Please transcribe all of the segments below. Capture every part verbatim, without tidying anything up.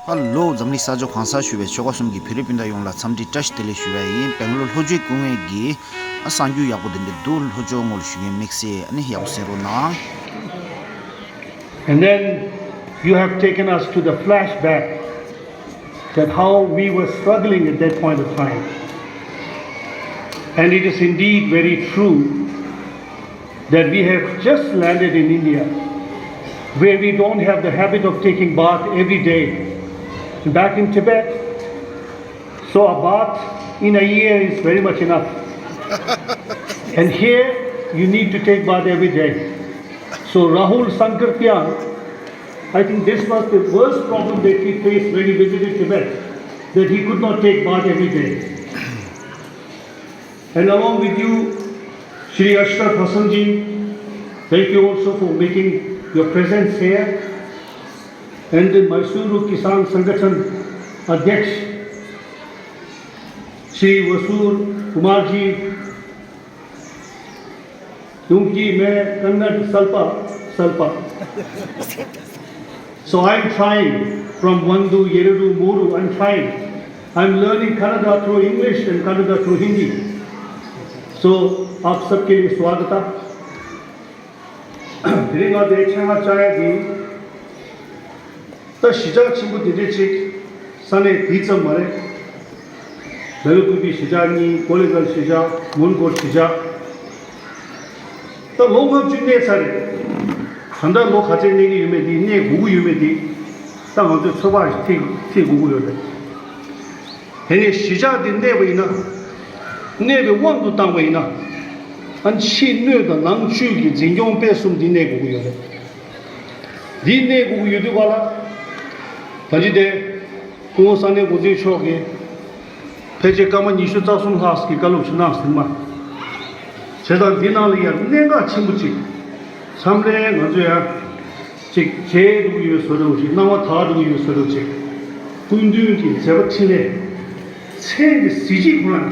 ཧ་ལོ། འཛམ་གླིང་ས་ཕྱོགས་གང་སར་བཞུགས་པའི་ཆོལ་ཁ་གསུམ་གྱི་བོད་རིགས་སྤུན་ཟླ་ཡོངས་ལ་འཚམས་འདྲི་བཀྲ་ཤིས་བདེ་ལེགས་ཞུ་བ་ཡིན། སྦེང་ལོར་ལྷོ་ཕྱོགས་སྐུ་ངོས་ཀྱིས་ཨ་གསར་འགྱུར་ཡག་པོ་འདི་འདྲ་འདུག་ལྷོ་ཕྱོགས་ངོས་ལ་ཞུ་མཁན་དམིགས་བསལ་ཨ་ནི་ཡག་པོ་གསན་རོགས་གནང་། And then you have taken us to the flashback that how we were struggling at that point of time. And it is indeed very true that we have just landed in India, where we don't have the habit of taking bath every day. Back in Tibet, so a bath in a year is very much enough. And here, you need to take bath every day. So Rahul Sankirtyan, I think this was the worst problem that he faced when he visited Tibet, that he could not take bath every day. And along with you, Shri Ashraf Hassan ji, thank you also for making your presence here. And the Mysuru Kisan Sangathan Adhyaksh, Shri Vasur Kumar ji, क्योंकि मैं कन्नड़ स्वल्प, स्वल्प। So I'm trying from ಒಂದು, ಎರಡು, ಮೂರು, I'm trying. I'm learning Kannada through English and Kannada through Hindi. So आप सबके लिए स्वागत है। དེ་རིང་ང་དེ་ཆེད་མངགས་བཅར་ཡ་དེ། ད་གཞིས་ཆགས་ཆེན་པོ་དེ་འདྲས་ཅིག་ས་གནས་དེ་ཙམ་མ་རེད། བེ་ལ་ཀུ་པི་གཞིས་ཆགས་གཉིས། ཀོ་ལི་གལ་གཞིས་ཆགས། མོན་གྷོ་གཞིས་ཆགས། ད་ལོ་ལྔ་བཅུ་གནས་ཚར་རེད། ད་ལྟ་ལོ་ག་ཚད་གནས་ཀྱི་ཡོད་མེད་དེ། གནས་དགོས་ཀྱི་ཡོད་མེད་དེ། ད་ང་ཚོས་ཚོད་དཔག་ཞིག་ཐེག་ཐེག་དགོས་ཀྱི་ཡོད་རེད། དེ་ནས་གཞིས་ཆགས་དེ་གནས་པ་ཡིན་ན། གནས་པའི་དབང་དུ་བཏང་བ་ཡིན་ན། ཨ་ཕྱི་སྣོད་དང་ནང་བཅུད་ཀྱི་འཛིན་སྐྱོང་སྤེལ་གསུམ་འདི་གནས་དགོས་ཀྱི་ཡོད་རེད། འདི་གནས་དགོས་ཀྱི་ཡོད་དུས་ག་ལ། ད་ཅི་དེ། སྐུ་ངོ་ས་གནས་འགོ་འཛིན་མཆོག་གིས། ཕལ་ཆེར་སྐར་མ་ཉི་ཤུ་རྩ་གསུམ་ལྷག་ཅིག་བཀའ་སློབ་ཅིག་གནང་ཟིན་མ། བྱས་ཙང་འདི་ནང་ལ་ཡང་གནད་འགག་ཆེན་པོ་ཅིག་མཚམས་རེ་ང་ཚོས་ཡང་། ཅིག་བརྗེད་འགྲོ་གི་ཡོད་བཟོ་འདྲ་ཅིག་སྣང་བ་དག་འགྲོ་གི་ཡོད་བཟོ་འདྲ་ཅིག་སྐུ་མདུན་གྱི་མཛད་པ་འཕྲིན་ལས། མཚན་གྱི་གཟི་བརྗིད་ཁོ་རང་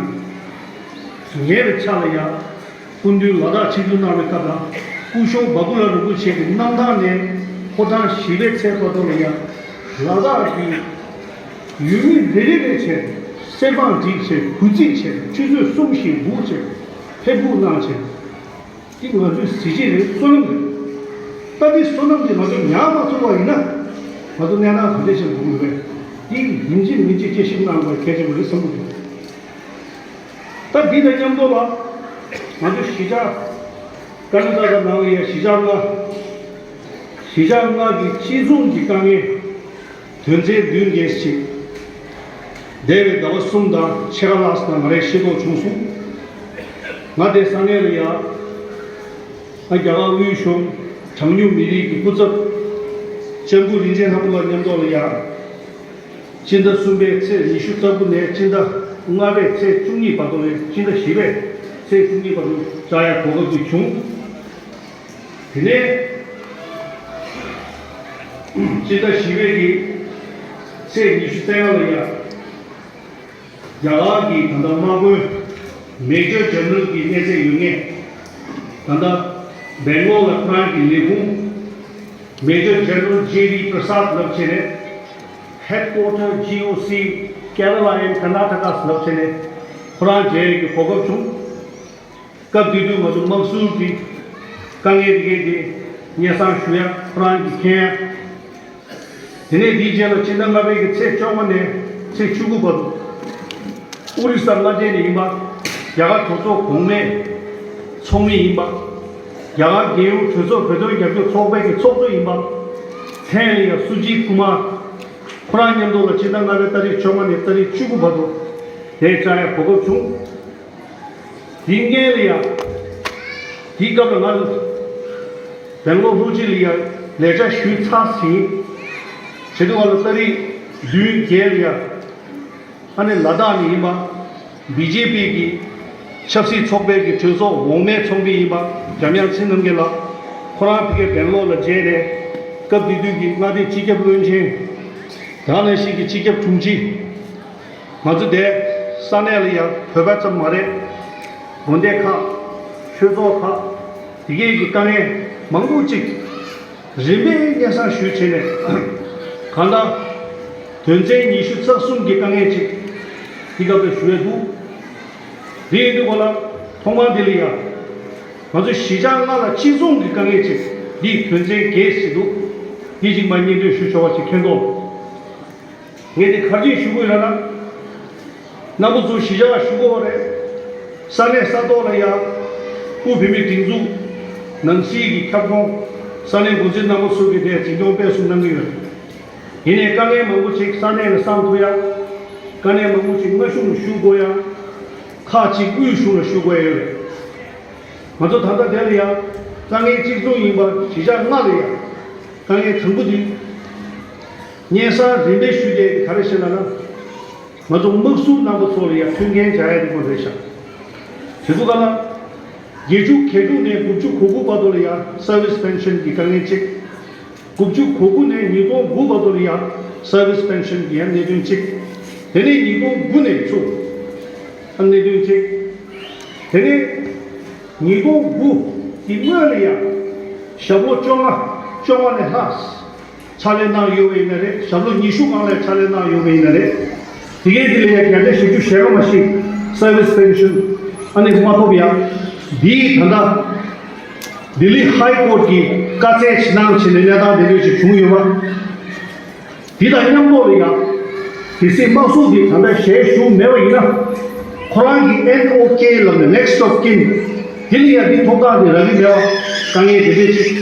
ཉེ་བའི་ཆ་ལ་ཡང་། སྐུ་མདུན་ལ་དྭགས་ཆིབས་བསྒྱུར་གནང་བའི་སྐབས་ལ། སྐུ་གཞོགས་བ་ཀུ་ལ་རིན་པོ་ཆེ་གི་གནམ་ཐང་ནས་ཕོ་བྲང་བཞི་པའི་ཚད་བར་དུ་ལ་ཡང་། ལ་དྭགས་ཀྱི་ཡུལ་མི་རེ་རེ་བའི་ཆེད་གསེར་སྦང་བསྒྲིགས་བྱས། གུས་བརྩི་བྱས། ཆུ་ཚོད་གསུམ་བཞི་སྒུག་བྱས། ཕེབས་སྒུག་གནང་བྱས། འདི་ང་ཚོའི་གཟི་བརྗིད་རེད། བསོད་ནམས་རེད། ད་འདི་བསོད་ནམས་འདི་ང་ཚོས་ཉར་མ་ཐུབ་པ་ཡིན་ན། ང་ཚོ་གནས་སྟངས་ག་འདྲ་ཞིག་འགྲོ་གི་ཡོད་པས། འདི་ཡིན་གཅིག་མིན་གཅིག་དཔྱད་ཞིབ་གནང་དགོས་གལ་ཆེན་པོ་རེད་བསམ་གྱི་འདུག་ད་འདི་དང་མཉམ་དུ་ལ། ང་ཚོ་གཞིས་ཆགས། ཀ་ན་ཏ་ཀ་ནང་ལ་ཡ་གཞིས་ཆགས་ལྔ། གཞིས་ཆགས་ལྔ་གི་གཅིག་མཚུངས་ཀྱི་དཀའ་ངལ། དོན་ཚན་བདུན་ངེས་ཅིག་འདས་པའི་ཟླ་བ་གསུམ་དང་ཕྱེད་ཀ་ལྷག་ཙམ་ནང་ང་རང་ཤེས་རྟོགས་བྱུང་སོང་། ང་དེ་ས་གནས་ལ་ཡ། ཨ་རྒྱ་གར་དབུས་གཞུང་གྲངས་ཉུང་མི་རིགས་ཀྱི་སྐུ་ཚབ། ལྕམ་སྐུ་རིན་ཆེན་ལྷ་མོ་ལགས་མཉམ་དུ་ལ་ཡ། སྤྱི་ཟླ་གསུམ་པའི་ཚེས་ཉི་ཤུ་རྩ་དགུ་ནས་སྤྱི་ཟླ་ལྔ་པའི་ཚེས་བཅུ་གཉིས་བར་དུ་ལ་ཡ། སྤྱི་ཟླ་བཞི་པའི་ཚེས་བཅུ་གཉིས་བར་དུ་བཅར་ཡ་གོ་སྐབས་དེ་བྱུང་། དེ་ནས་སྤྱི་ཟླ་བཞི་པའི་གི་ཚེས་ཉི་ཤུ་རྩ་ལྔ་ལ་ཡ། རྒྱ་གར་གྱི་ད་ལྟ་དམག་དཔོན་མེ་ཇར་ཇེ་ནེ་རལ་གྱི་གནས་ཚད་ཡོད་མཁན། ད་ལྟ་སྦེང་ལོར་ལ་ཁོ་རང་གི་ལས་ཁུངས་མེ་ཇར་ཇེ་ནེ་རལ་ཇེ་ཌི་པྲ་སཱད་ལབ་བྱས་ནས། Headquarter G O C Kerala and Karnataka ལབ་བྱས་ནས་ཁོ་རང་མཇལ་ཡས་ཀྱི་གོ་སྐབས་བྱུང་། སྐབས་དེ་དུས་ང་ཚོ་དམག་ཟུར་གྱི་དཀའ་ངལ་དེ་གས་དེ་སྙན་སེང་ཞུ་ཡ། ཁོ་རང་གིས་མཁྱེན་ཡ། དེ་ནས་དེའི་རྗེས་ལ་སྤྱི་ཟླ་ལྔ་པའི་གི་ཚེས་བཅོ་ལྔ་ནས་ཚེས་བཅུ་དགུ་བར་དུ། ཨོ་རི་ས་མངའ་སྡེ་ནས་ཡིན་པ། རྒྱ་གར་གྲོས་ཚོགས་གོང་མའི་ཚོགས་མི་ཡིན་པ། རྒྱ་གར་རྒྱལ་ཡོངས་གྲོས་ཚོགས་བོད་དོན་རྒྱབ་སྐྱོར་ཚོགས་པའི་གི་ཚོགས་གཙོ་ཡིན་པ། མཚན་ལ་ཡ་སུ་ཇིད་ཀུ་མར། ཁོ་རང་མཉམ་དུ་ལ་སྤྱི་ཟླ་ལྔ་པའི་ཏ་རིག་བཅོ་ལྔ་ནས་ཏ་རིག་བཅུ་དགུ་བར་དུ་དེར་བཅར་ཡ་གོ་སྐབས་བྱུང་། དེའི་སྔོན་ལ་ཡང་། དེའི་སྐབས་ལ་ང་ཚོ་སྦེང་ལོར་ལྷོ་སྤྱི་ལ་ཡང་ལས་བྱ་ཞུས་ཚར་ཟིན། བྱེད་དུས་བ་ལ་ཏ་རིག་བདུན་བརྒྱད་ལ་ཡང་། ཨ་ནི་ལ་དྭགས་ནས་ཡིན་པ། བི་ཇེ་པི་གི་ཆབ་སྲིད་ཚོགས་པའི་གི་གྲོས་ཚོགས་འོག་མའི་ཚོགས་མི་ཡིན་པ། འཇམ་དབྱངས་ཚེ་རིང་རྣམ་རྒྱལ་ལགས། ཁོ་རང་ཕ་གིར་སྦེང་ལོར་ལ་མཇལ་ནས། སྐབས་དེ་དུས་ཀྱི་མངའ་སྡེ་སྤྱི་ཁྱབ་བློན་ཆེན། དེ་ནང་བཞིན་གྱི་སྤྱི་ཁྱབ་དྲུང་ཆེ། ང་ཚོ་དེ་ས་གནས་ལ་ཡང་བོད་པ་ཙམ་མ་རེད། དགོན་སྡེ་ཁག་ཆོས་ཚོགས་ཁག་དེ་གའི་གི་དཀའ་ངལ་མང་པོ་ཅིག་རིམ་པས་སྙན་སེང་ཞུས་བྱས་ནས། གང་ལྟར་ དོན་ཚན་ཉི་ཤུ་རྩ་གསུམ་གྱི་དཀའ་ངལ་ཅིག་འདི་སྐབས་ལ་ཞུ་ཡས་འདུག་དེ་ཡིན་དུས་གོ་ལ་ཐོག་མར་འདི་ལ་ཡ། ང་ཚོ་གཞིས་ཆགས་ལྔ་ལ་གཅིག་མཚུངས་ཀྱི་དཀའ་ངལ་ཅིག་འདི་དོན་ཚན་བརྒྱད་ཟེར་འདུག་འདི་ཅིག་མ་སྙན་སྒྲོན་ཞུ་ཆོག་པ་ཅིག་མཁྱེན་རྟོགས། ངས་འདི་ག་རེ་ཞུ་དགོས་ལབ་ན། རྣམ་པ་ཚོ་གཞིས་ཆགས་ཞུ་དགོས་པ་རེད། ས་གནས་ས་ཐོག་ལ་ཡ། སྐུ་བོད་མིའི་སྒྲིག་འཛུགས་ནང་སྲིད་ཀྱི་ཁྱབ་ཁོངས་ས་གནས་འགོ་འཛིན་རྣམ་པ་ཚོ་གིས་དེ་འཛིན་སྐྱོང་སྤེལ་གསུམ་གནང་གི་ཡོད། ཡིན་ནའི་དཀའ་ངལ་མང་པོ་ཅིག་ས་གནས་ལ་བསམ་ཐུབ་ཡ། དཀའ་ངལ་མང་པོ་ཅིག་མངའ་གཞུང་ལ་ཞུ་དགོས་ཡ། ཁག་ཅིག་དབུས་གཞུང་ལ་ཞུ་དགོས་ཡ་ཡོད་རེད། ང་ཚོ་ད་ལྟ་དེ་ལ་ཡ། དཀའ་ངལ་གཅིག་མཚུངས་ཡིན་པ་གཞིས་ཆགས་ལྔ་ལ་ཡ། དཀའ་ངལ་དང་པོ་འདི། སྙན་སེང་རིམ་པས་ཞུ་རྒྱུ་ག་རེ་ཞེ་ན་ན། ང་ཚོ་དམག་ཟུར་རྣམ་པ་ཚོ་ལ་ཡ་མཐུན་རྐྱེན་སྦྱར་ཡ་དེ་ཁོ་རེད་ཤག་དེ་ཚོ་ག་ལ། བརྒྱད་ཅུ་གྱ་དྲུག་ནས་དགུ་བཅུ་གོ་དགུ་བར་དུ་ལ་ཡ་service pension གྱི་དཀའ་ངལ་གཅིག་དགུ་བཅུ་གོ་དགུ་ནས་ཉིས་སྟོང་དགུ་བར་དུ་ལ་ཡ་service pension གྱི་ཡ་གནད་དོན་གཅིག་དེ་ནས་ཉིས་སྟོང་དགུ་ནས་ཚུར་ཨ་གནད་དོན་གཅིག་དེ་ནས་ཉིས་སྟོང་དགུ་གི་སྔོན་ལ་ཡ་ཞབས་ལོ་བཅོ་ལྔ་བཅོ་ལྔ་ནས་ལྷག་ཕྱག་ལས་གནང་ཡོད་པ་ཡིན་ན་རེད། ཞབས་ལོ་ཉི་ཤུ་སྒང་ལ་ཕྱག་ལས་གནང་ཡོད་པ་ཡིན་ན་རེད། དེ་གའི་དེ་ལ་ཡ་བརྒྱ་ཆ་བཞི་བཅུ་ཞེ་ལྔ་མ་ཞིག་service pension ཨ་ནི་མ་ཐོབ་ཡ། འདིའི་ད་ལྟ་ལྡི་ལི་High Court གིས་བཀའ་སྩལ་ཞིག་གནང་བྱས་ནས་གནས་སྟངས་དེ་འདྲ་ཞིག་བྱུང་ཡོད་པ། དེ་དང་མཉམ་དུ་ལ་ཡ། དེ་སྲིད་དམག་ཟུར་དེ་ད་ལྟ་ཞལ་བཞུགས་མེད་པ་ཡིན་ན། ཁོ་རང་གི་N O K ལབ་ནས་next of kin དེ་ལ་ཡ་དེ་ཐོབ་ཐང་དེ་རག་གི་མེད་པ་དཀའ་ངལ་དེ་འདྲས་ཅིག་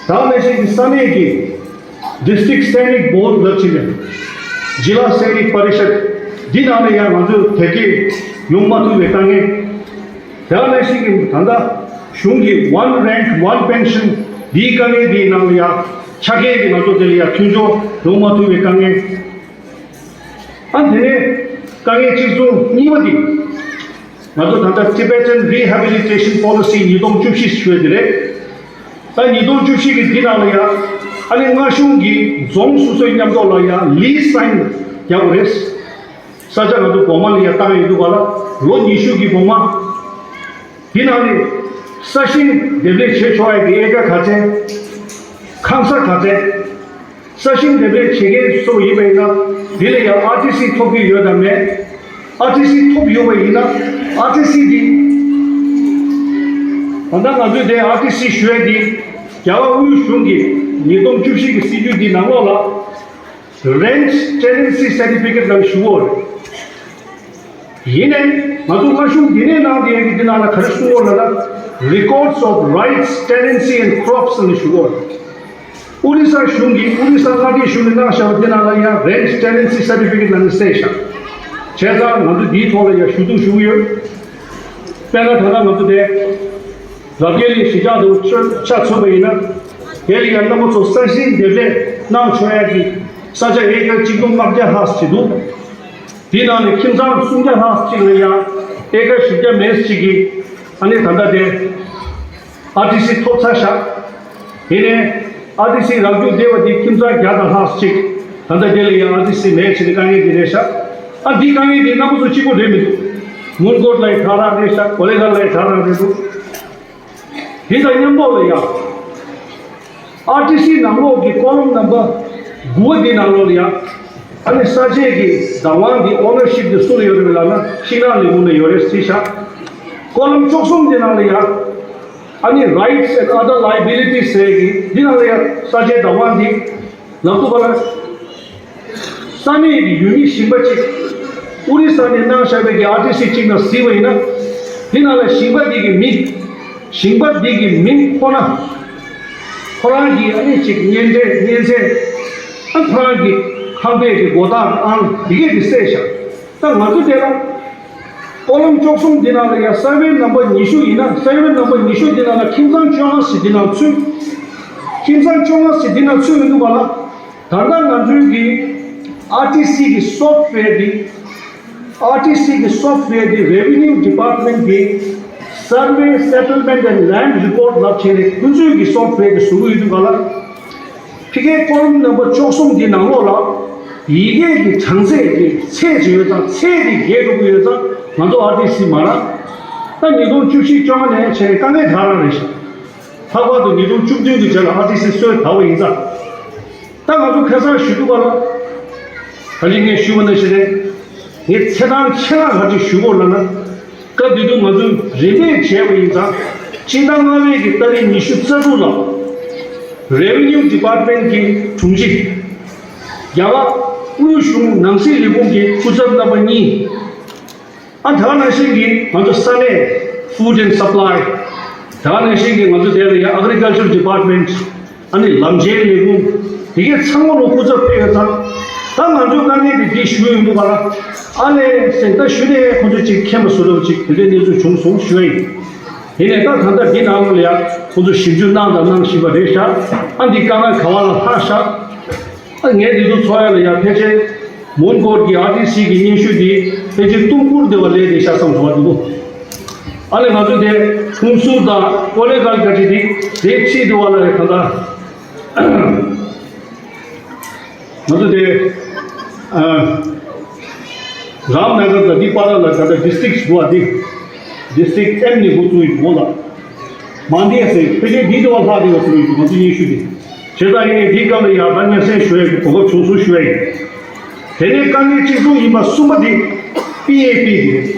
དེ་ནང་བཞིན་གྱི་ས་གནས་ཀྱི་District Sainik Board ལབ་ཅིག་ནས་Zilla Sainik Parishad འདི་ནང་ལ་ཡང་ང་ཚོས་དེབ་སྐྱེལ་ཡོང་མ་ཐུབ་པའི་དཀའ་ངལ། དེ་ནང་བཞིན་གྱི་ད་ལྟ་གཞུང་གི་One Rank One Pension འདིའི་དཀའ་ངལ་འདིའི་ནང་ལ་ཡང་ཆ་རྐྱེན་གྱི་ང་ཚོ་དེ་ལ་ཡང་མཐུན་སྦྱོར་ཡོང་མ་ཐུབ་པའི་དཀའ་ངལ། ཨ་དེ་ནས་དཀའ་ངལ་གཅིག་མཚུངས་གཉིས་པ་འདི། ང་ཚོ་ད་ལྟ་Tibetan Rehabilitation Policy ཉིས་སྟོང་བཅུ་བཞི་ཞུ་བ་དེ་རེད། ད་ཉིས་སྟོང་བཅུ་བཞི་གི་འདི་ནང་ལ་ཡང་ཨ་ནི་མངའ་གཞུང་གི་རྫོང་སོ་སོའི་མཉམ་ཐོག་ལ་ཡང་lease sign རྒྱག་དགོས་རེད། ས་ཆ་ང་ཚོ་གོང་མ་ལ་ཡང་བཏང་ཡོད་འདུག་ག་ལ་ལོ་ཉི་ཤུ་གི་གོང་མ། འདི་ནང་ནས་ས་ཞིང་འདེབས་ལས་བྱེད་ཆོག་ཡ་གི་ཨེ་ཀ་ག་ཚད། ཁང་ས་ག་ཚད། ས་ཞིང་འདེབས་ལས་བྱེད་མཁན་སུ་ཡིན་པ་ཡིན་ན་འདི་ལ་ཡང་R T C ཐོབ་ཀྱི་ཡོད་དམ་མེད། R T C ཐོབ་ཡོད་པ་ཡིན་ན་R T C འདི། ད་ལྟ་ང་ཚོས་དེ་R T C ཞུ་ཡ་འདི་རྒྱ་གར་དབུས་གཞུང་གི་ཉིས་སྟོང་བཅུ་བཞི་གི་སྲིད་ཇུས་འདི་ནང་ལོགས་ལ་Rent Tenancy Certificate ལ་ཞུ་དགོས་རེད། ཡིན་ནའི་ང་ཚོ་མངའ་གཞུང་འདི་ནས་གནང་བསྡད་ཡག་གི་འདི་ནང་ལ་ག་རེ་གསུང་གི་ཡོད་ལབ་ན། Records of Rights, Tenancy and Crops ལབ་ནས་ཞུ་གི་ཡོད་རེད། ཨོ་རི་ས་གཞུང་གིས་ཨོ་རི་ས་མངའ་སྡེ་གཞུང་ནས་གནང་བཞག་པ་འདི་ནང་ལ་ཡང་Rent Tenancy Certificate ལབ་ནས་གསལ་བཞག་བྱས་ཙང་ང་ཚོ་འདིའི་ཐོག་ལ་ཡང་ཞུ་གཏུག་ཞུ་གི་ཡོད། དཔེར་ན་ད་ལྟ་ང་ཚོ་དེ་རབ་རྒྱས་གླིང་གཞིས་ཆགས་དུ་ཆ་ཆ་མཚོན་པ་ཡིན་ན། དེ་ལ་ཡང་རྣམ་པ་ཚོ་ས་ཞིང་འདེབས་ལས་གནང་ཆོག་ཡག་གི་ས་ཆ་ཨེ་ཀར་གཅིག་སྟོང་ལྔ་བརྒྱ་ལྷག་ཅིག་འདུག་དེའི་ནང་ནས་ཁྱིམ་ཚང་སུམ་བརྒྱ་ལྷག་ཅིག་ལ་ཡང་ཨེ་ཀར་བཞི་བརྒྱ་མེད་ཅིག་གིས་ཨ་ནི་ད་ལྟ་དེ་ཨར་ཊི་སི་ཐོབ་ཚར་བཞག་དེ་ནས་ཨར་ཊི་སི་རག་རྒྱུ་བསྡད་པ་དེ་ཁྱིམ་ཚང་བརྒྱ་དང་ལྷག་ཅིག་ད་ལྟ་དེ་ལ་ཡང་ཨར་ཊི་སི་མེད་ཅེས་ནས་དཀའ་ངལ་དེ་རེད་ཤག་ཨ་འདི་དཀའ་ངལ་དེ་རྣམ་པ་ཚོ་གཅིག་པོ་རེད་མི་འདུག་མོན་གྷོ་ལ་ཡང་དྲག་རང་རེད་ཤག་གོ་ལེ་གྷལ་ལ་ཡང་དྲག་རང་རེད་འདུག་དེ་དང་མཉམ་དུ་ལ་ཡང་ཨར་ཊི་སི་ནང་ལོགས་ཀྱི་ཀོ་ལོམ་ནམ་བར་དགུ་པ་དེ་ནང་ལོགས་ལ་ཡང་ཨ་ནི་ས་ཆའི་གི་བདག་དབང་གི་ཨོ་ནར་ཤིབ་དེ་སུ་ལ་ཡོད་རེད་ལབ་ན་ཤིང་ནགས་ལས་ཁུངས་ལ་ཡོད་རེད་ཟེར་ཤག་ཀོ་ལོམ་བཅུ་གསུམ་དེ་ནང་ལ་ཡང་ཨ་ནི་Rights and Other Liabilities ཟེར་གི་འདི་ནང་ལ་ཡང་ས་ཆའི་བདག་དབང་དེ་ལབ་ཐུབ་པ་ལ། ས་གནས་ཀྱི་ཡུལ་མི་ཞིང་པ་གཅིག་ཨོ་རི་ས་ནས་གནང་བཞག་པའི་གི་ཨར་ཊི་སི་གཅིག་ནང་གཟིགས་པ་ཡིན་ན། དེ་ནང་ལ་ཞིང་པ་འདི་གི་མིང་། ཞིང་པ་འདི་གི་མིང་ཁོ་ན། ཁོ་རང་གི་ཨ་ནི་གཅིག་གཉེན་འབྲེལ་གཉེན་ཚན། ཨ་ཁོ་རང་གི་ཁང་པའི་གི་སྒོ་རྟགས་ཨང་འདི་གས་ཀྱི་གསལ་བཞག་ད་ང་ཚོ་དེ་ལ། ཀོ་ལོམ་བཅུ་གསུམ་འདི་ནང་ལ་ཡང་survey number ཉི་ཤུ་ཡིན་ན་survey number ཉི་ཤུ་འདི་ནང་ལ་ཁྱིམ་ཚང་བཅོ་ལྔ་ཞིག་འདི་ནང་ཚུད། ཁྱིམ་ཚང་བཅོ་ལྔ་ཞིག་འདི་ནང་ཚུད་ཡོད་འདུག་ག་ལ། ད་ལྟ་ང་ཚོའི་གི་ཨར་ཊི་སི་གི་software འདི། ཨར་ཊི་སི་གི་software འདི་Revenue Department གི་Survey, Settlement and Land Record ལབ་བྱས་ནས་ཁོང་ཚོའི་གི་software འདི་བཟོ་གི་ཡོད་འདུག་ག་ལ། ཕ་གིའི་ཀོ་ལོམ་ནམ་བར་བཅུ་གསུམ་འདི་ནང་ལོགས་ལ་ཡི་གེ་གི་གྲངས་ཚད་ཀྱི་ཚད་ཅིག་ཡོད་ཙང་ཚད་འདི་རྒྱས་འགྲོ་གི་ཡོད་ཙང་ང་ཚོ་ཨར་ཊི་སི་མ་རག་ད་ཉིས་སྟོང་བཅུ་བཞི་བཅོ་ལྔ་ནས་བྱས་ནས་དཀའ་ངལ་ག་རང་རེད་ཤག་ལྷག་པར་དུ་ཉིས་སྟོང་བཅུ་བདུན་གྱི་རྗེས་ལ་ཨར་ཊི་སི་སོས་དར་བ་ཡིན་ཙང་། ད་ང་ཚོ་ཁ་སང་ཞུ་གི་འདུག་ག་ལ། ད་ཅི་ངས་ཞུས་པ་ནང་བཞིན་རེད། ངས་ཚེ་ཐང་ཆེ་ན་ག་ཅིག་ཞུ་དགོས་ལབ་ན། སྐབས་དེ་དུས་ང་ཚོས་རིམ་པས་བྱས་པ་ཡིན་ཙང་། སྤྱི་ཟླ་ལྔ་པའི་གི་ཏ་རིག་ཉི་ཤུ་རྩ་དྲུག་ལ་Revenue Department གི་དྲུང་ཆེ། རྒྱ་གར་དབུས་གཞུང་ནང་སྲིད་ལས་ཁུངས་ཀྱི་སྐུ་ཚབ་རྣམ་པ་གཉིས། ཨ་ད་ག་ནང་བཞིན་གྱི་ང་ཚོ་ས་གནས་Food and Supply། ད་ག་ནང་བཞིན་གྱི་ང་ཚོ་དེ་ལ་ཡ་Agriculture Department། ཨ་ནི་ལམ་ཆེན་ལས་ཁུངས། དེ་གའི་ཚང་མ་ལ་སྐུ་ཚབ་ཕེབས་ཡོད་ཙང་། ད་ང་ཚོའི་དཀའ་ངལ་དེ་འདི་ཞུ་ཡོང་དུས་ག་ལ། ཨ་ལས་ཟེར་ད་ཞུ་ནས་ཁོང་ཚོ་ཅིག་མཁྱེན་པ་བཟོ་འདྲ་ཅིག་དེ་འདྲའི་གནས་ཚུལ་བྱུང་སོང་ཞུ་ཡ་ཡིན། དེ་ནས་ད་ད་ལྟ་འདི་ནང་ལ་ཡ་ཁོང་ཚོ་ཞིབ་འཇུག་གནང་དང་གནང་བཞིན་པ་རེད་ཤག་ཨ་འདི་དཀའ་ངལ་ག་བ་ལ་ལྷག་ཤག་ཨ་ངས་འདི་ཚོ་ཚོགས་ཡ་ལ་ཡ་ཕལ་ཆེར་མོན་གྷོ་གི་ཨར་ཊི་སི་གི་སྙན་ཞུ་འདི་ཕལ་ཆེར་ཏུམ་ཀུར་དེ་བ་ལས་དེ་ཤ་ཚང་བཟོ་བ་འདུག་ཨ་ལས་ང་ཚོ་དེ་ཧུན་སུར་དང་ཀོ་ལེ་གལ་ག་ཅི་དེ་དེ་ཁྲིད་དུ་བ་ལ་རེད་ད་ལྟ། ང་ཚོ་དེ་རམ་ནགར་དང་འདི་པ་ར་ལ་ད་ལྟ་ཌི་སི་ཊི་རིག་འདུག་བ་འདི་ཌི་སི་ཊི་རིག་ཨེམ་ནས་འགོ་བཙུགས་ཡོད་འོ་ལ། མང་དེ་ཟེར་ཕལ་ཆེར་འདི་དུ་བ་ལྷག་དེ་བ་ཟེར་ཡོད་འདུག་ང་ཚོ་སྙན་ཞུ་དེ། བྱས་ཙང་ཡིན་ནའི་འདིའི་སྐབས་ལ་ཡང་ད་སྙན་སེང་ཞུ་ཡ་གི་གོ་སྐབས་བྱུང་སོང་ཞུ་ཡ་ཡིན། དེ་ནས་དཀའ་ངལ་གཅིག་མཚུངས་ཡིན་པ་གསུམ་པ་དེ་པི་ཨེ་པི་དེ་རེད།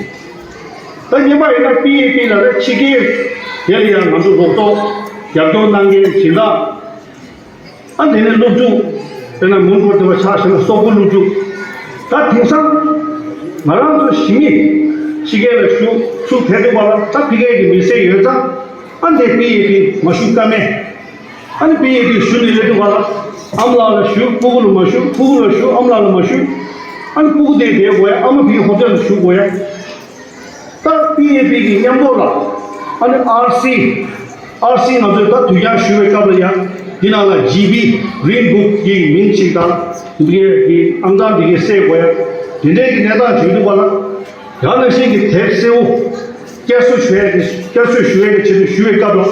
ད་ཉེ་མ་ཡིན་ན་པི་ཨེ་པི་ལ་རེད་ཕྱི་རྒྱལ་དེ་ལ་ཡང་ང་ཚོ་རོགས་ཐོག་རྒྱབ་སྐྱོར་གནང་མཁན་སྦྱིན་བདག་ཨ་དེ་ནས་སློབ་ཕྲུག་དཔེར་ན་མོན་གྷོ་དེ་བ་ཆ་བཞག་ན་སོག་པོ་སློབ་ཕྲུག་ད་དེང་སང་ང་རང་ཚོ་གཞིས་མི་ཕྱི་རྒྱལ་ལ་བཞུགས་ཚུར་ཕེབས་འདུག་པ་ལ་ད་ཕ་གི་གི་མི་སེར་ཡོད་ཙང་ཨ་འདི་པི་ཨེ་པི་མ་ཞུ་ཀ་མེད། ཨ་ནི་པི་ཨེ་པི་ཞུ་ནས་སླེབས་འདུག་པ་ལ། ཨ་མ་ལགས་ལ་ཞུ། སྤུ་གུ་ལ་མ་ཞུ། སྤུ་གུ་ལ་ཞུ། ཨ་མ་ལགས་ལ་མ་ཞུ། ཨ་ནི་སྤུ་གུ་དེ་བསྡད་དགོས་ཡ། ཨ་མ་བི་ཧོ་ཊེལ་ལ་བཞུགས་དགོས་ཡ། ད་པི་ཨེ་པི་གི་མཉམ་པོ་ལ། ཨ་ནི་ཨར་སི། ཨར་སི་ང་ཚོས་ད་དུས་འགྱངས་ཞུ་བའི་སྐབས་ལ་ཡ། འདི་ནང་ལ་ཇི་བི་རིན་བུག་གི་མིང་གཅིག་དང་། འདི་གའི་གི་ཨང་གྲངས་འདི་གའི་གསལ་དགོས་ཡ། དེ་འདྲའི་གི་གནས་སྟངས་བྱུང་འདུག་པ་ལ། ཡང་ན་ཤིང་གི་དེབ་གསལ་བོ། བསྐྱར་གསོ་ཞུ་ཡས་ཀྱི་བསྐྱར་གསོ་ཞུ་ཡས་ཀྱི་ཆེད་དུ་ཞུ་བའི་སྐབས་ལ།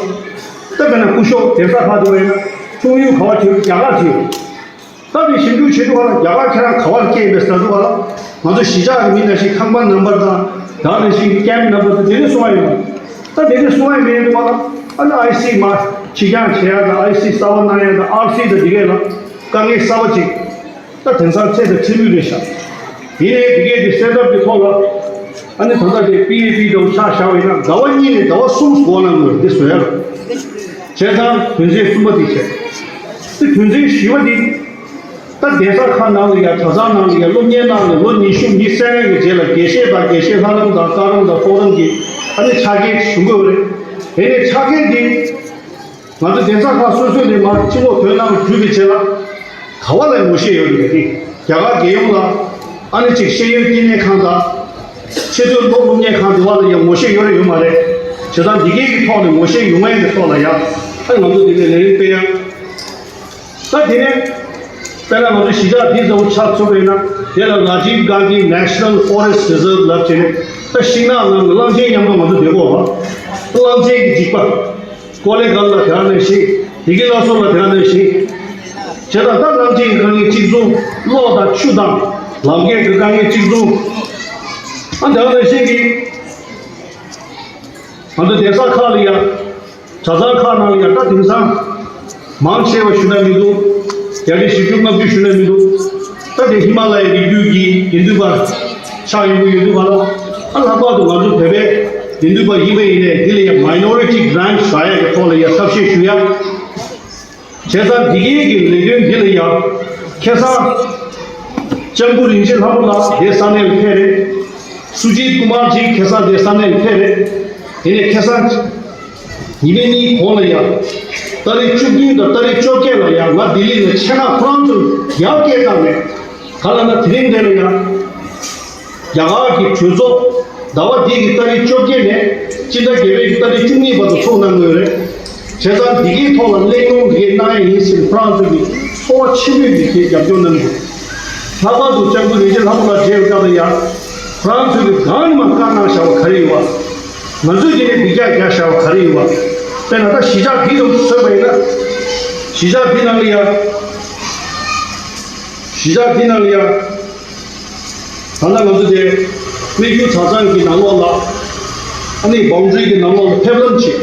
ད་དཔེར་ན་སྐུ་ཞབས་གདན་ས་ཁག་ཏུ་བས་ན་ཁྱུང་ཡུལ་ག་བ་བྱེད་རྒྱ་གར་བྱེད། ད་དེ་ཞིབ་འཇུག་བྱེད་དུས་བ་ལ་རྒྱ་གར་ཁྱེད་རང་ག་བར་སྐྱེས་པའི་ཟ་དུས་བ་ལ་ང་ཚོ་གཞིས་ཆགས་ཀྱི་མི་ནང་བཞིན་ཁང་པ་ནམ་བར་དང་ད་ནང་བཞིན་གྱི་ཀེམ་ནམ་བར་དང་དེ་འདྲ་གསུང་བ་ཡོད། ད་དེ་འདྲ་གསུང་བ་མེད་དུས་བ་ལ་ཨ་ནི་ཨའི་སི་མ་ཕྱི་འགྱངས་བྱེད་ཡ་དང་ཨའི་སི་གསར་བ་གནང་ཡ་དང་ཨར་སི་དང་དེ་གས་ལ་དཀའ་ངལ་གསར་བ་ཅིག་ད་དེང་སང་ཚད་དང་ཚད་མུས་རེད་ཤག་ཡིན་ནའི་དེ་གས་དེ་སེ་ཊབ་ཀྱི་ཐོག་ལ་ཨ་ནི་ད་ལྟ་དེ་པི་ཨེ་པི་དང་ཆ་བཞག་པ་ཡིན་ན་ཟླ་བ་གཉིས་ནས་ཟླ་བ་གསུམ་འགོར་གནང་དགོས་འདི་བཟོ་ཡ་རེད། བྱས་ཙང་དོན་ཚན་གསུམ་པ་དེ་བྱས། དེ་དོན་ཚན་བཞི་པ་དེ་ད་གདན་ས་ཁག་ནང་ལ་ཡ་གྲྭ་ཚང་ནང་ལ་ཡ་སློབ་གཉེར་གནང་ནས་ལོ་ཉི་ཤུ་ཉི་ཤུ་རྩ་ལྔ་གི་རྗེས་ལ་དགེ་བཤེས་དང་དགེ་བཤེས་ལྷ་རམས་དང་བཀའ་རམས་དང་ཚོགས་རམས་ཀྱི་ཨ་ནི་ཕྱག་འཁྱེར་ཞུ་དགོས་རེད། དེ་ནས་ཕྱག་འཁྱེར་དེ། ང་ཚོ་གདན་ས་ཁག་སོ་སོའི་ནས་མར་ཕྱི་ལོགས་བོད་ནང་བརྒྱུད་པའི་ཆེད་ལ་ག་བ་ལ་ངོ་ཤེས་ཡོད་རེད་དེ། རྒྱ་གར་རྒྱལ་ཡོངས་ལ་ཨ་ནི་གཅིག་ཤེས་ཡོན་བསྟི་གནས་ཁང་དང་ཆེས་མཐོའི་སློབ་སློབ་གཉེར་ཁང་དེ་བ་ལ་ཡང་ངོ་ཤེས་ཡོད་རེད་ཡོད་མ་རེད། བྱས་ཙང་འདི་གའི་གི་ཐོག་ནས་ངོ་ཤེས་ཡོང་ཡས་ཀྱི་ཐོག་ལ་ཡང་ཨ་ང་ཚོ་འདི་ནས་ལས་རིམ་སྤེལ་ཡ། ད་དེ་ནས་དཔེར་ན་ང་ཚོ་གཞིས་ཆགས་འདི་ཚོ་ཆགས་ཚུགས་པས་ན་དེ་ལ་Rajiv Gandhi National Forest Reserve ལབ་བྱས་ནས་ད་ཤིང་ནགས་ནང་གི་གླང་ཆེན་མཉམ་དུ་ང་ཚོ་བསྡད་དགོས་པ། གླང་ཆེན་གྱི་འཇིགས་པ། ཀོ་ལེ་གལ་ལ་དེ་ག་ནང་བཞིན། བདེ་སྐྱིད་བླ་སྲོག་ལ་དེ་ག་ནང་བཞིན། བྱས་ཙང་ད་གླང་ཆེན་གྱི་དཀའ་ངལ་གཅིག་མཚུངས་གློག་དང་ཆུ་དང་ལམ་ཁའི་གི་དཀའ་ངལ་གཅིག་མཚུངས། ཨ་དེ་ག་ནང་བཞིན་གྱི། ང་ཚོ་གདན་ས་ཁག་ལ་ཡ། གྲྭ་ཚང་ཁག་ནང་ལ་ཡ་ད་དེང་སང་། མང་ཆེ་བ་ཞུ་ན་མི་འདུག་རྒྱ་རིགས་བཞི་བཅུ་ལྔ་བཅུ་ཞུ་ན་མི་འདུག་ད་དེ་ཧི་མ་ལ་ཡའི་རི་རྒྱུད་ཀྱི་དགེ་འདུན་པ་ཆགས་ཡོང་གི་ཡོད་འདུག་ག་ལ། ཨ་ལྷག་པར་དུ་ང་ཚོ་བོད་པའི་དགེ་འདུན་པ་ཡིན་པ་ཡིན་ནའི་འདི་ལ་ཡང་མའི་ནོ་རི་ཊི་གྷ་རན་ཊི་བཞག་ཡ་གི་ཐོག་ལ་ཡང་ཐབས་ཤེས་ཞུ་ཡ། བྱས་ཙང་འདི་གའི་གི་ལས་དོན་འདི་ལ་ཡང་ཁ་སང་ལྕམ་སྐུ་རིན་ཆེན་ལྷ་མོ་ལགས་དེ་ས་གནས་ལ་ཕེབས་རེད། སུ་ཇིད་ཀུ་མར་ཇི་ཁ་སང་དེ་ས་གནས་ལ་ཕེབས་རེད། དེ་ནས་ཁ་སང་ཉི་མ་གཉིས་གོང་ལ་ཡང་ཏ་རིག་བཅུ་བདུན་དང་ཏ་རིག་བཅོ་བརྒྱད་ལ་ཡང་ང་ལྡི་ལི་ནས་ཆེད་མངགས་ཁོ་རང་ཚོ་ཡར་སྐད་བཏང་ནས་ག་ལ་ན་དེ་རིང་འདི་ལ་ཡང་། རྒྱ་གར་གྱི་གྲོས་ཚོགས་ཟླ་བ་འདི་གི་ཏ་རིག་བཅོ་བརྒྱད་ནས་སྤྱི་ཟླ་བརྒྱད་པའི་གི་ཏ་རིག་བཅུ་གཉིས་བར་དུ་ཚོགས་གནང་དགོས་རེད། བྱས་ཙང་འདི་གའི་ཐོག་ལ་གླེང་སློང་འདི་གའི་གནང་ཡ་ཡིན་ཟེར་ཁོ་རང་ཚོ་གི་ཚོར་བ་ཆེན་པོས་འདི་གའི་རྒྱབ་སྐྱོར་གནང་དགོས། ལྷག་པར་དུ་ལྕམ་སྐུ་རིན་ཆེན་ལྷ་མོ་ལགས་མཇལ་བའི་སྐབས་ལ་ཡ། ཁོ་རང་ཚོ་གི་གང་ནས་མ་བཀའ་གནང་བཞག་པ་ག་རེ་ཡོད་བ། ང་ཚོས་འདི་ནས་འདི་རྒྱག་རྒྱག་བཞག་པ་ག་རེ་ཡོད་བ། དཔེར་ན་ད་གཞིས་ཆགས་འདི་ལ་མཚོན་པ་ཡིན་ན། གཞིས་ཆགས་འདི་ནང་ལ་ཡ། གཞིས་ཆགས་འདི་ནང་ལ་ཡ། ད་ལྟ་ང་ཚོ་དེ་སྨད་རྒྱུད་གྲྭ་ཚང་གི་ནང་ལོགས་ལ་ཨ་ནི་བྷའུན་ཌ་རི་གི་ནང་ལོགས་ལ་ཕེབས་ལམ་བྱེད།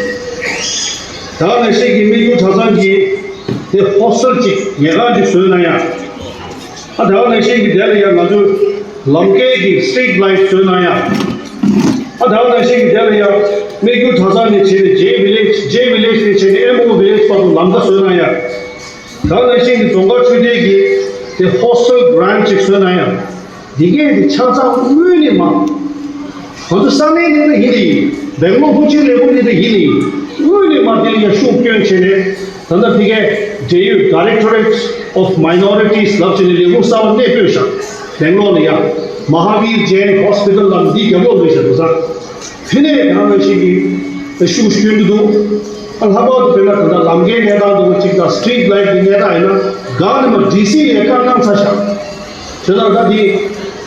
ད་ག་ནང་བཞིན་གྱི་སྨད་རྒྱུད་གྲྭ་ཚང་གི་དེ་ཧོ་སི་ཊེལ་ཅིག་ཉལ་ཁང་ཅིག་བཟོས་གནང་ཡ། ཨ་ད་ག་ནང་བཞིན་གྱི་དེ་ལ་ཡང་ང་ཚོས་ལམ་ཁའི་གི་སི་ཊི་རིཊ་ལའིཊ་བཟོས་གནང་ཡ། ཨ་ད་ག་ནང་བཞིན་གྱི་དེ་ལ་ཡང་སྨད་རྒྱུད་གྲྭ་ཚང་ནས་བྱས་ནས་ཇེ་ཝི་ལེཇ་ཇེ་ཝི་ལེཇ་ནས་བྱས་ནས་ཨེམ་ཨོ་ཝི་ལེཇ་བར་དུ་ལམ་ཁ་བཟོས་གནང་ཡ། ད་ག་ནང་བཞིན་གྱི་རྫོང་དཀར་ཆོས་སྡེ་གི་དེ་ཧོ་སི་ཊལ་གྷི་རན་ཊི་ཅིག་བཟོས་གནང་ཡ། འདི་གས་འདི་ཆ་ཚང་དངུལ་ནས་མ། ང་ཚོ་ས་གནས་ནས་ད་ཡིན་ནི་ཡིན། སྦེང་ལོར་ཧུ་ཅི་ལས་ཁུངས་ནས་ད་ཡིན་ནི་ཡིན། དངུལ་ནས་མ་འདི་ལ་ཡ་ཤུགས་སྐྱོན་བྱས་ནས་ད་ལྟ་འདི་གས་འབྲེལ་ཡོད་Directorate of Minorities ལབ་བྱས་ནས་ལས་ཁུངས་གསར་པ་གནས་སྤོས་བཞག་སྦེང་ལོར་ལ་ཡ། མ་ཧ་བིར་ཇེན་ཧོ་སི་པི་ཊལ་ལབ་འདི་རྒྱབ་ལོགས་ལ་བཞག་འདུག་ས། དེ་ནས་ད་ག་ནང་བཞིན་གྱི་ཤུགས་སྐྱོན་གྱི་འདུག་ཨ་ལྷག་པར་དུ་དཔེར་ན་ད་ལྟ་ལམ་ཁའི་གནས་སྟངས་འདུག་གཅིག་དང་སི་ཊི་རིཊ་ལའིཊ་གི་གནས་སྟངས་ཡིན་ན་གང་ནས་མ་ཌི་སི་ལ་བཀའ་གནང་ཚར་ཤག་བྱས་ཙང་ད་འདི་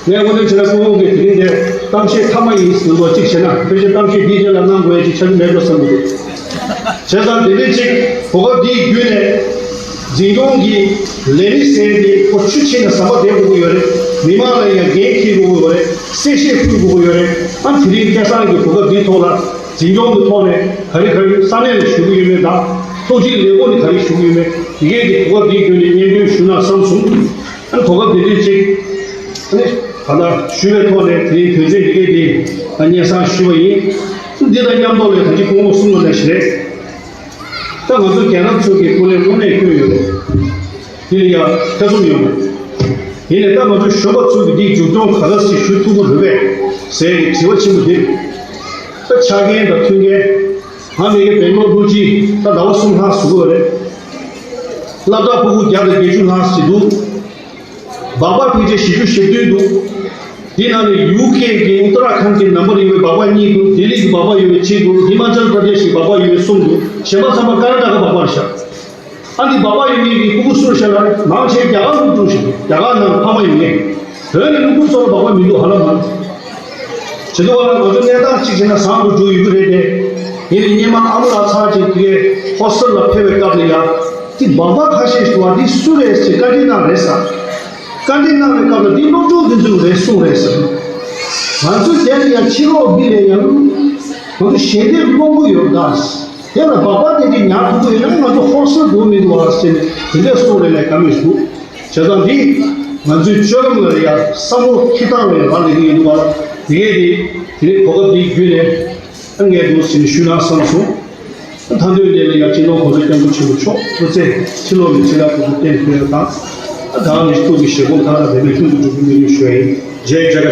ངས་དངོས་གནས་བྱས་ན་སྐུ་ངོ་གིས་དེ་རིང་འདིར་གཏམ་བཤད་མཐའ་མ་ཡིན་ཟེར་བ་གཅིག་བྱས་ན་ཕལ་ཆེར་གཏམ་བཤད་འདིའི་རྗེས་ལ་གནང་དགོས་ཡ་གཅིག་ཆགས་ཀྱི་མེད་འགྲོ་བསམ་གྱི་འདུག་བྱས་ཙང་དེ་རིང་གཅིག་གོ་སྐབས་འདི་བརྒྱུད་ནས་འཛིན་སྐྱོང་གི་ལས་རིགས་ཟེར་འདི་ཁོ་ཆུ་ཕྱིན་ནས་ཟམ་པ་བསྡད་དགོས་ཀྱི་ཡོད་རེད། མི་མང་ལ་ཡང་འགན་འཁྱེར་དགོས་ཀྱི་ཡོད་རེད། གསལ་བཤད་ཕུལ་དགོས་ཀྱི་ཡོད་རེད། ཨ་དེ་རིང་སྐལ་བཟང་གི་གོ་སྐབས་འདིའི་ཐོག་ལ་འཛིན་སྐྱོང་གི་ཐོག་ནས་ག་རེ་ག་རེ་ས་གནས་ལ་ཞུ་གི་ཡོད་མེད་དང་། ལྷོ་སྤྱི་ལས་ཁུངས་ནས་ག་རེ་ཞུ་གི་ཡོད་མེད་དེ་གས་ཀྱི་གོ་སྐབས་འདིའི་བརྒྱུད་ནས་སྙན་སྒྲོན་ཞུ་ན་བསམ་སོང་། ཨ་གོ་སྐབས་དེ་འདྲ་ཅིག་ཨ་ནི་ད་ལྟ་ཞུ་བའི་ཐོག་ནས་དེ་རིང་དོན་ཚན་འདི་གས་དེ་ད་སྙན་སེང་ཞུས་པ་ཡིན། འདི་དང་མཉམ་དུ་ལས་ད་ཅི་སྐུ་ངོ་གསུང་བ་ནང་བཞིན་རེད། ད་ང་ཚོ་རྒན་རབས་ཚོ་གི་སྐུ་ལས་དངོས་གནས་སྐྱོན་ཡོད་རེད། དེ་ལ་ཡང་ཐེ་ཚོམ་ཡོད་མ་རེད། ཡིན་ནའི་ད་ང་ཚོ་གཞོན་པ་ཚོ་གི་འདི་མཇུག་སྐྱོང་ག་འདྲ་ཞིག་ཞུ་ཐུབ་ཀྱི་རེད་པས་ཟེར་གྱི་དྲི་བ་ཆེན་པོ་འདི་རེད། ད་ཆ་རྐྱེན་དང་མཐུན་རྐྱེན། ང་མི་གི་སྦེང་ལོར་ལྷོ་སྤྱི་ད་ཟླ་བ་གསུམ་ལྷག་ཟིན་གྱི་ཡོད་རེད། སློབ་གྲྭ་ཕྲུ་གུ་བརྒྱ་དང་བརྒྱད་ཅུ་ལྷག་ཟིན་འདུག་སྦག་སྦག་ཕལ་ཆེར་བཞི་བཅུ་ཞེ་བདུན་འདུག་འདི་ནང་ནས་ཡུ་ཀེ་གི་ཨུ་ཏ་ར་ཁཱན་གྱི་ནམ་པར་ཡོད་པའི་སྦག་སྦག་གཉིས་འདུག་ལྡི་ལི་གི་སྦག་སྦག་ཡོད་པའི་གཅིག་འདུག་ཧི་མ་ཅལ་པྲ་དེ་ཤི་གི་སྦག་སྦག་ཡོད་པའི་གསུམ་འདུག་གཞན་པ་ཚང་མ་ཀར་ནཱ་ཊ་ཀ་སྦག་སྦག་རེད་ཤག་ཨ་འདི་སྦག་སྦག་ཡོད་མཁན་གྱི་ཕྲུ་གུ་སུ་རེད་ཤག་ལབ་ན་མང་ཆེ་རྒྱ་གར་སློབ་ཕྲུག་ཞིག་རེད། རྒྱ་གར་ནང་ཕ་མ་ཡོད་མཁན། བོད་ནས་སློབ་ཕྲུག་ཚོ་ལ་སྦག་སྦག་མི་འདུག་ཧ་ལམ་མང་། བྱེད་དུས་བ་ལ་ང་ཚོ་གནས་སྟངས་གཅིག་བྱས་ན་བཟང་དུ་འགྲོ་ཡོད་ཀྱི་རེད་དེ། ཡིན་ནའི་སྔོན་མ་ཨ་མ་ལགས་ཚར་གཅིག་དེ་གས་ཧོ་སི་ཊལ་ལ་ཕེབས་པའི་སྐབས་ལ་ཡ། དེ་སྦག་སྦག་ཁ་ཤས་ཤིག་བ་འདི་སུ་རེད་ཟེར་བཀའ་འདྲི་གནང་རེད་ཟེར། བཀའ་འདྲི་གནང་བའི་སྐབས་ལ་འདི་སློབ་ཕྲུག་འདི་ཚོ་རེད་གསུངས་རེད་ཟེར། ང་ཚོ་དེ་ལ་ཡང་ཕྱི་ལོགས་འདི་ལ་ཡང་ང་ཚོ་ཞལ་འདེབས་སློང་གི་ཡོད་ད། དེ་ལ་སྦག་སྦག་དེ་འདྲ་ཉར་ཐུབ་ཀྱི་ཡོད་ན་ང་ཚོ་ཧོ་སི་ཊལ་འགྲོ་མི་འདུག་བ་ཟེར་ནས་དེ་འདྲ་གསུངས་རེད་ལས་ཀ་མེད་འདུག་བྱས་ཙང་འདི་ང་ཚོའི་སྤྱོད་ལམ་ལ་ཡང་བསམ་བློ་འཁྱེར་སྟངས་ལ་ཡང་རག་ལས་ཀྱི་ཡོད་འདུག་བ། དེ་གས་དེ་དེ་རིང་གོ་སྐབས་འདི་བརྒྱུད་ནས་ངས་འདུག་ཟེར་ནས་ཞུས་ན་བསམ་སོང་། མཐའ་འདོན་དེ་ལ་ཡང་སྤྱི་ནོར་གོང་ས་སྐྱབས་མགོན་ཆེན་པོ་མཆོག་སྐུ་ཚེ་ཕྱི་ལོགས་ནས་ཕྱི་ལ་སྐུ་ཚེ་བརྟན་ཕེབས་པ་དང་། ད་ནི་ཐུགས་ཀྱི་བཞེད་དགོངས་དག་ལ་དེ་ནས་ཁྱུང་དུ་འགྲོ་རྒྱུ་མི་ཡོད་ཞུ་ཡིན། ཇེ་ཇ་ག